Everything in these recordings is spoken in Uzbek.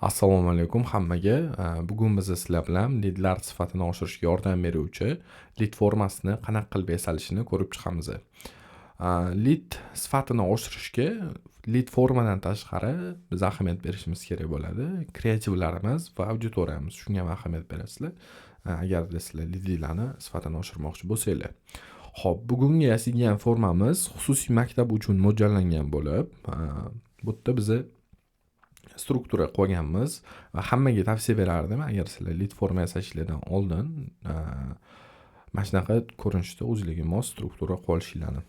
Assalomu alaykum hammaga. Bugun biz sizlar bilan lidlar sifatini oshirishga yordam beruvchi lid formasini qanaqa qilib yasalishini ko'rib chiqamiz. Lid sifatini oshirishga lid formadan tashqari biz ahamiyat berishimiz kerak bo'ladi. Kreativlarimiz va auditoriyamiz, shunga ham ahamiyat berasizlar. Agarda sizlar lidlarni sifatini oshirmoqchi bo'lsanglar. Xo'p, bugungi yasalgan formamiz xususiy maktab uchun mo'ljallangan bo'lib, bu yerda biza struktura qo'yganmiz va hammaga tavsiya berardim, agar sizlar lid forma yasashinglardan oldin mana shunaqa ko'rinishda o'zingizga mos struktura qo'yishinglarni.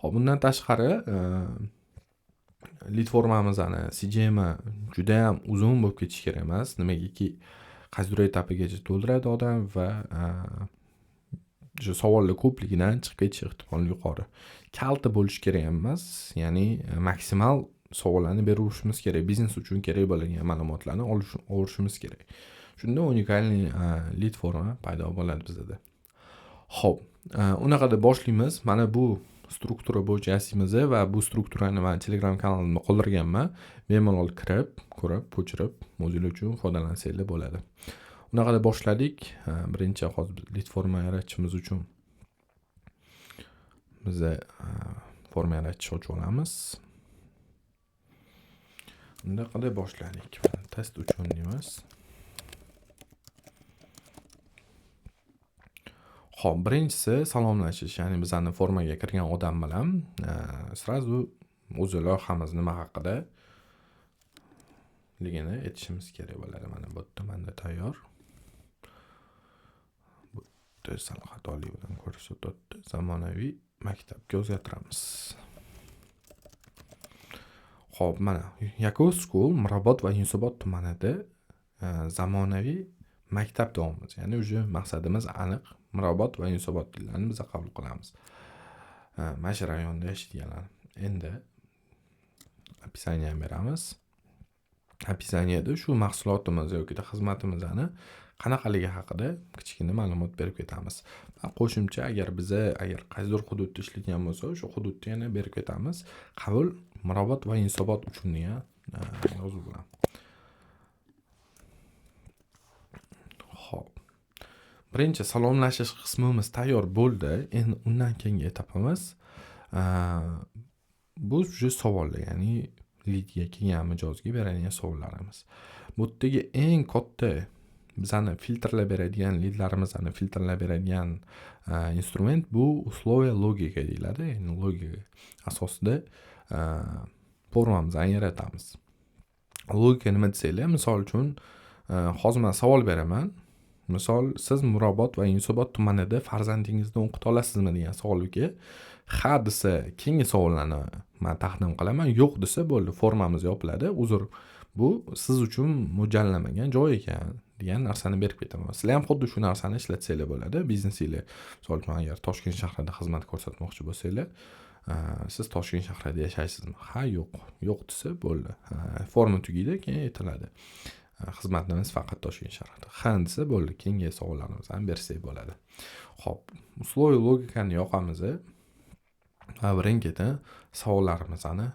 Xo'p, bundan tashqari lid formamizni CJM juda ham uzun bo'lib ketishi kerak emas, nimagaki qaysidir etapigacha to'ldiradi odam va o'sha savollar ko'pligidan chiqib ketish ehtimoli yuqori. Kalta bo'lishi kerak emas, ya'ni maksimal savollarni berishimiz kerak, biznes uchun kerak bo'lgan ma'lumotlarni olishimiz kerak. Shunda unikalniy lid forma paydo bo'ladi bizda. Xo'p, unaqada boshlaymiz. Mana bu struktura bo'yicha yasaymiz va bu strukturani men Telegram kanalimda qoldirganman. Bemalol kirib, ko'rib, ko'chirib, o'zingiz uchun foydalansanglar bo'ladi. Unaqada boshladik. Birinchi hozir lid forma yaratishimiz uchun biz forma yaratishni ochib olamiz. Unda qanday boshladik? Test uchun emas. Xo'p, birinchisi salomlashish, ya'ni bizani formaga kirgan odam bilan srazu o'zi loyihamiz nima haqida ligini aytishimiz kerak bo'ladi. Mana bu yerda menda tayyor. Bu yerda sal xatolik bilan ko'rsatyapti. Zamonaviy maktabga o'zgartiramiz. Xo'p, mana Yakov School Mirobod va Yunusobod tumanida zamonaviy maktab deyapmiz. Ya'ni уже maqsadimiz aniq. Mirobod va Yunusobodliklarni biz qabul qilamiz. Mana shu rayonda yashaydiganlar. Endi описание beramiz. Описаниеda shu mahsulotimiz yoki xizmatimizni qanaqaligi haqida kichkina ma'lumot berib ketamiz. Va qo'shimcha agar biza agar qaysidir hududda ishlaydigan bo'lsa, o'sha hududni yana berib ketamiz. Qabul Mirobod va Yunusobod uchun degan yozuv bilan. Xo'p. Birinchi salomlashish qismimiz tayyor bo'ldi. Endi undan keyingi etapimiz bu уже savollar, ya'ni lidga kelgan mijozga beradigan savollarimiz. Bu yerdagi eng katta bizani filtrlab beradigan, lidlarimizni filtrlab beradigan instrument bu условия logika deyiladi. Ya'ni logika asosida formamizni yaratamiz. Logika nima desanglar, misol uchun hozir men savol beraman. Misol, siz Mirobod va Yunusobod tumanida farzandingizni o'qita olasizmi degan savolga ha desa, keyingi savollarni men taqdim qilaman, yo'q desa bo'ldi, formamiz yopiladi. Uzr, bu siz uchun mo'ljallanmagan joy ekan degan narsani berib ketaman. Sizlar ham xuddi shu narsani ishlatsanglar bo'ladi. Biznesinglar, misol uchun, agar Toshkent shahrida xizmat ko'rsatmoqchi bo'lsanglar, siz Toshkent shahrida yashaysizmi? Ha, yo'q. Yo'q desa bo'ldi. Forma tugaydi, keyin aytiladi. Xizmatimiz faqat Toshkent shahrida. Ha desa bo'ldi, keyingi savollarimizni ham bersak bo'ladi. Xo'p, условия logikani yoqamiz va birin-ketin savollarimizni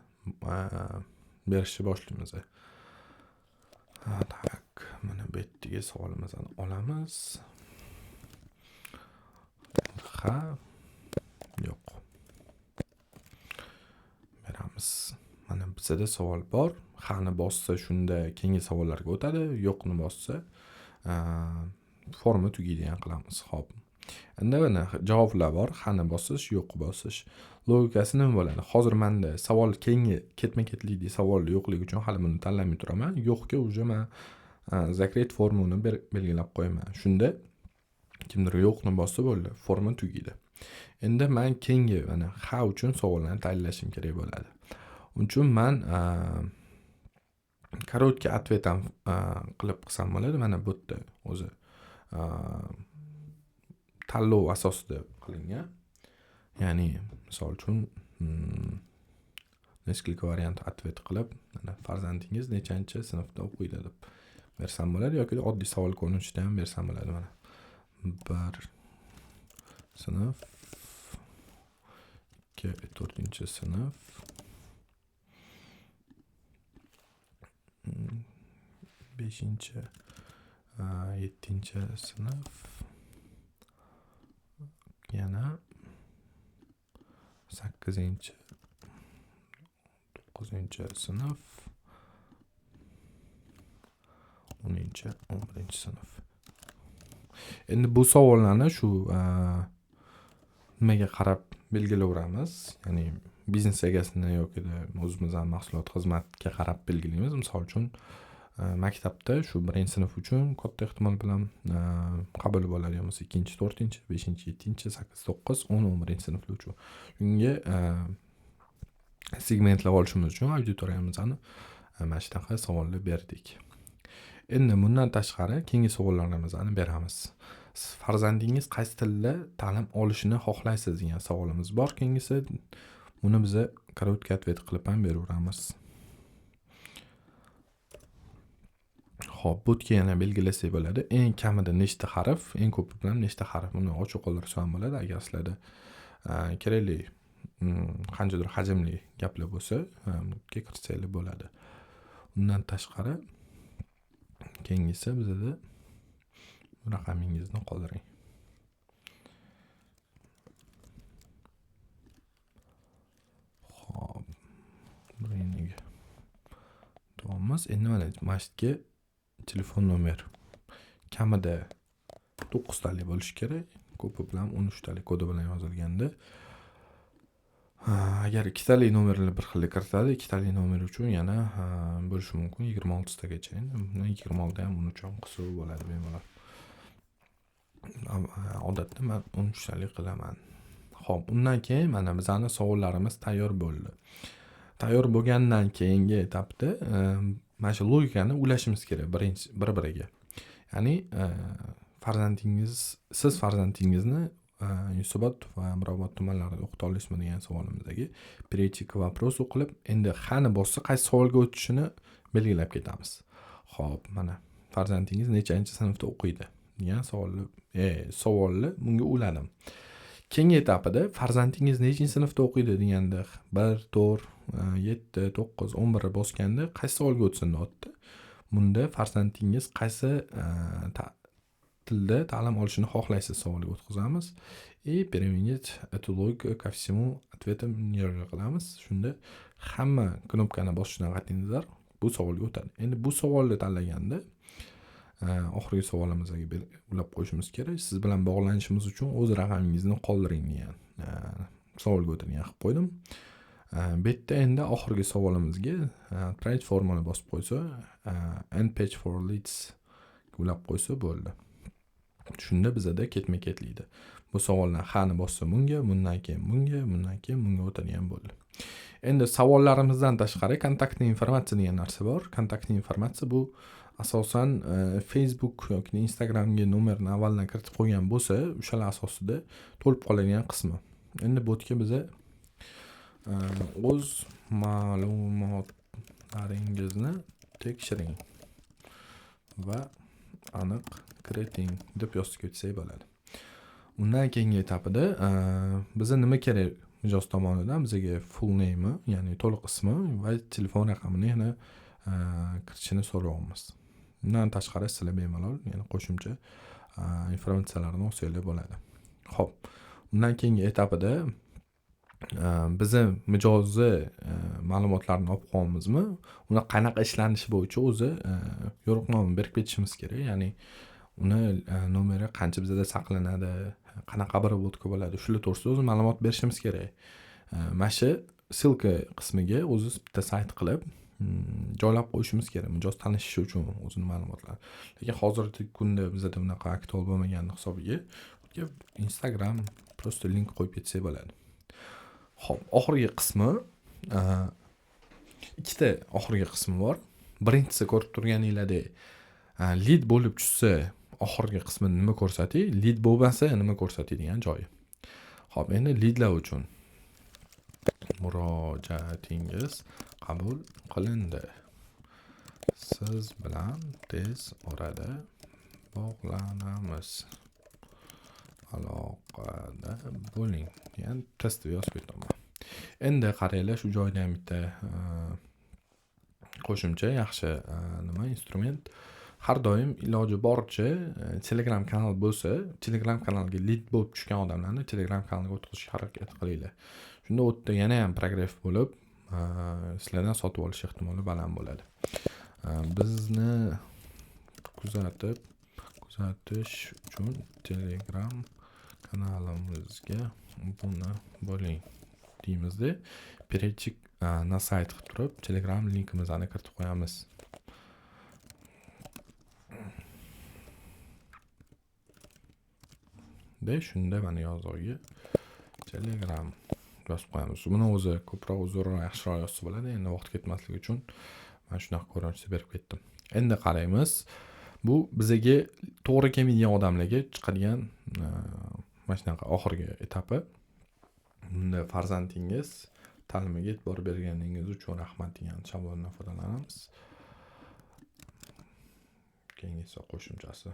berishni boshlaymiz. Tak, mana bu yerdagi savolimizni olamiz. Ha, yo'q. Beramiz. Mana bizda savol bor. Ha'ni bossa shunda keyingi savollarga o'tadi, yo'qni bossa forma tugaydigan qilamiz. Xo'p. Endi mana javoblar bor. Ha'ni bosish, yo'q bosish. Logikasi nima bo'ladi? Hozir menda savol keyingi ketma-ketlikdagi savol yo'qligi uchun hali buni tanlamay turaman. Yo'qga уже men zakret formani belgilab qo'yaman. Shunda kimdir yo'qni bossa bo'ldi, forma tugaydi. Endi men keyingi mana ha uchun savollarni tayinlashim kerak bo'ladi. Uning uchun men короткий ответ ham qilib qilsam bo'ladi. Mana bu yerda o'zi tanlov asosida qilingan. Ya'ni misol uchun несколько variant ответ qilib, mana farzandingiz nechanchi sinfda o'qiydi deb bersam bo'ladi yoki oddiy savol ko'rinishida ham bersam bo'ladi. Mana 1 sinf, 2, 4 sinf, 5-chi, 7-sinf, yana 8-chi, 9-sinf, 10-chi, 11-sinf. Endi bu savollarni shu nimaga qarab belgilayveramiz? Ya'ni biznes egasini yoki o'zimizning mahsulot xizmatga qarab belgilaymiz. Misol uchun, maktabda shu 1-sinf uchun katta ehtimol bilan qabul bo'ladi, yoki 2-chi, 4-chi, 5-chi, 7-chi, 8, 9, 10, 11-sinflar uchun. Shunga segmentlab olishimiz uchun auditoriyamizni mana shunaqa savollar berdik. Endi bundan tashqari keyingi savollarimizni beramiz. Farzandingiz qaysi tilda ta'lim olishini xohlaysiz degan savolimiz bor. Keyingisi buni biza korotkiy ответ qilib ham beraveramiz. Xo'p, bu yerga yana belgilasak bo'ladi. Eng kamida nechta harf, eng ko'pi bilan nechta harf. Buni ochiq qoldirsa ham bo'ladi. Agar sizlarda kerakli qanchadir hajmli gaplar bo'lsa, bu yerga kiritsanglar bo'ladi. Undan tashqari keyingisi bizada raqamingizni qoldiring. Xo'p, birinchiga to'g'rimiz. Endi mana shu yerga telefon nomer kamida 9 talik bo'lishi kerak, ko'pi bilan 13 talik kodi bilan yozilganda. Agar ikkitalik nomerlar bir xilda kiritadi, ikkitalik nomer uchun yana bo'lishi mumkin 26 tagacha. Endi buni 26 ham 13 ham qilsa bo'ladi bemalol. Odatda men 13 talik qilaman. Xo'p, undan keyin mana bizning savollarimiz tayyor bo'ldi. Tayyor bo'lgandan keyingi etapda mana shu logikani ulashimiz kerak birinchi bir-biriga. Ya'ni siz farzandingizni Yunusobod va Mirobod tumanlarida o'qita olasizmi degan savolimizdagi перейти к вопросу qilib, endi qani bossa qaysi savolga o'tishini belgilab ketamiz. Xo'p, mana farzandingiz nechanchi sinfda o'qiydi degan savolni bunga uladim. Keyingi etapida farzandingiz nechinchi sinfda o'qiydi deganda 1, 4, 7, 9, 11 bosganda qaysi savolga o'tsin deyapti. Bunda farzandingiz qaysi tilda ta'lim olishini xohlaysiz savoliga o'tkazamiz. И применить эту логику ко всему ответам qilamiz. Shunda hamma knopkani bosishdan qat'iy nazar bu savolga o'tadi. Endi bu savolni tanlaganda oxirgi savolimizga ulab qo'yishimiz kerak. Siz bilan bog'lanishimiz uchun o'z raqamingizni qoldiring degan savolga o'tadigan qilib qo'ydim. Bu yerda endi oxirgi savolimizga отправить formani bosib qo'ysa, end page for leads ulab qo'ysa bo'ldi. Shunda bizada ketma-ketlikda. Bu savoldan ha ni bossa bunga, bundan keyin bunga, bundan keyin bunga o'tadigan bo'ldi. Endi savollarimizdan tashqari kontaktli informatsiya degan narsa bor. Kontaktli informatsiya bu asosan Facebook yoki Instagramga nomerni avvaldan kiritib qo'ygan bo'lsa, o'shalar asosida to'lib qoladigan qismi. Endi bu yerga biza o'z ma'lumotlaringizni tekshiring va aniq kiriting deb yozib ketsak bo'ladi. Undan keyingi etapida biza nima kerak mijoz tomonidan? Bizga full name, ya'ni to'liq ismi va telefon raqamini yana kiritishini so'rayapmiz. Undan tashqari sizlar bemalol yana qo'shimcha informatsiyalarni olsanglar bo'ladi. Xo'p, undan keyingi etapida bizni mijozni ma'lumotlarini olib qo'yamizmi? Uni qanaqa ishlanishi bo'yicha o'zi yo'riqnoma berib ketishimiz kerak. Ya'ni uni nomeri qancha bizada saqlanadi, qanaqa обработка bo'ladi, shular to'g'risida o'zi ma'lumot berishimiz kerak. Mana shu ссылка qismiga o'zi bitta sayt qilib joylab qo'yishimiz kerak, mijoz tanishishi uchun o'zini ma'lumotlarini. Lekin hozirgi kunda bizada bunaqa aktual bo'lmagani hisobiga Instagram просто link qo'yib ketsak bo'ladi. Xo'p, oxirgi qismi, ikkita oxirgi qismi bor. Birinchisi ko'rib turganinglardek, lead bo'lib tushsa oxirgi qismi nima ko'rsatadi, lead bo'lmasa nima ko'rsatadigan joyi. Xo'p, endi leadlar uchun murojaatingiz qabul qilindi. Siz bilan tez orada bog'lanamiz. Aloqada bo'ling degan test yozib ketaman. Endi qaranglar, shu joyda ham bitta Qo'shimcha yaxshi nima instrument. Har doim iloji boricha Telegram kanal bo'lsa, Telegram kanalga lid bo'lib tushgan odamlarni Telegram kanaliga o'tkazishga harakat qilinglar. Shunda u yerda yana ham progress bo'lib, sizlardan sotib olish ehtimoli baland bo'ladi. Bizni kuzatish uchun Telegram kanalimizga obuna bo'ling deymizda, перейти на sayt qilib turib Telegram linkimizni kiritib qo'yamiz. De shunda mana yozig'iga Telegram yozib qo'yamiz. Buni o'zi ko'proq uzunroq, yaxshiroq yozsa bo'ladi. Endi vaqt ketmasligi uchun mana shunaqa ko'rinishda berib ketdim. Endi qaraymiz. Bu bizaga to'g'ri kelmaydigan odamlarga chiqadigan mana shunaqa oxirgi etapi. Bunda farzandingiz ta'limiga e'tibor berganingiz uchun rahmat degan shablondan foydalanamiz. Keyingisi qo'shimchasi.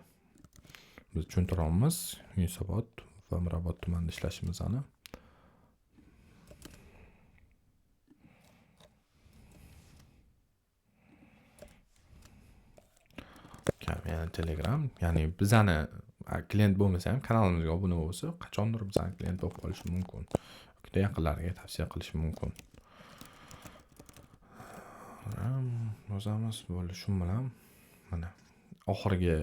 Biz tushuntiramiz Yunusobod va Mirobod tumanida ishlashimizni. Yana Telegram, ya'ni bizani klient bo'lmasa ham kanalimizga obuna bo'lsa, qachondir bizani klient bo'lib qolishi mumkin. Yoki yaqinlariga tavsiya qilishi mumkin. Yozamiz, bo'ldi. Shu bilan mana oxirgi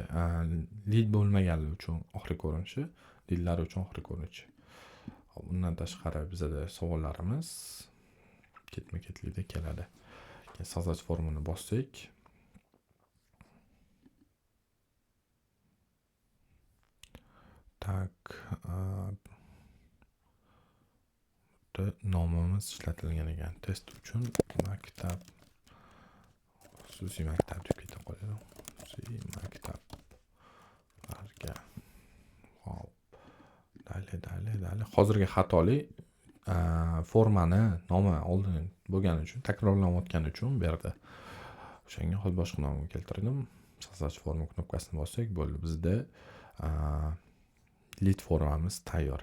lid bo'lmaganlar uchun oxirgi ko'rinishi, lidlar uchun oxirgi ko'rinishi. Hop, undan tashqari bizada savollarimiz ketma-ketlikda keladi. Keyin создать formani bossak. Tak, bu nomimiz ishlatilgan ekan. Test uchun maktab, xususiy maktab deb keta qoladi. Xususiy maktablarga. Hop. Dali, dali, dali. Hozirgi xatoli formani nomi oldin bo'lgani uchun, takrorlanayotgani uchun berdi. O'shanga hozir boshqa nomga keltirdim. Создать forma knopkasini bossak bo'ldi. Bizda lead formamiz tayyor.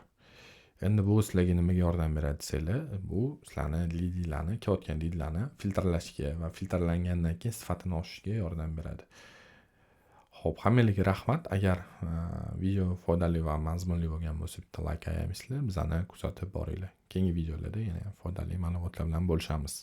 Endi bu sizlarga nimaga yordam beradi desanglar, bu sizlarni leadlarni, kelayotgan leadlarni filtrlashga va filtrlangandan keyin sifatini oshirishga yordam beradi. Xo'p, hammalarga rahmat. Agar video foydali va mazmunli bo'lgan bo'lsa, bitta like ayamisizlar, bizani kuzatib boringlar. Keyingi videolarda yana foydali ma'lumotlar bilan bo'lishamiz.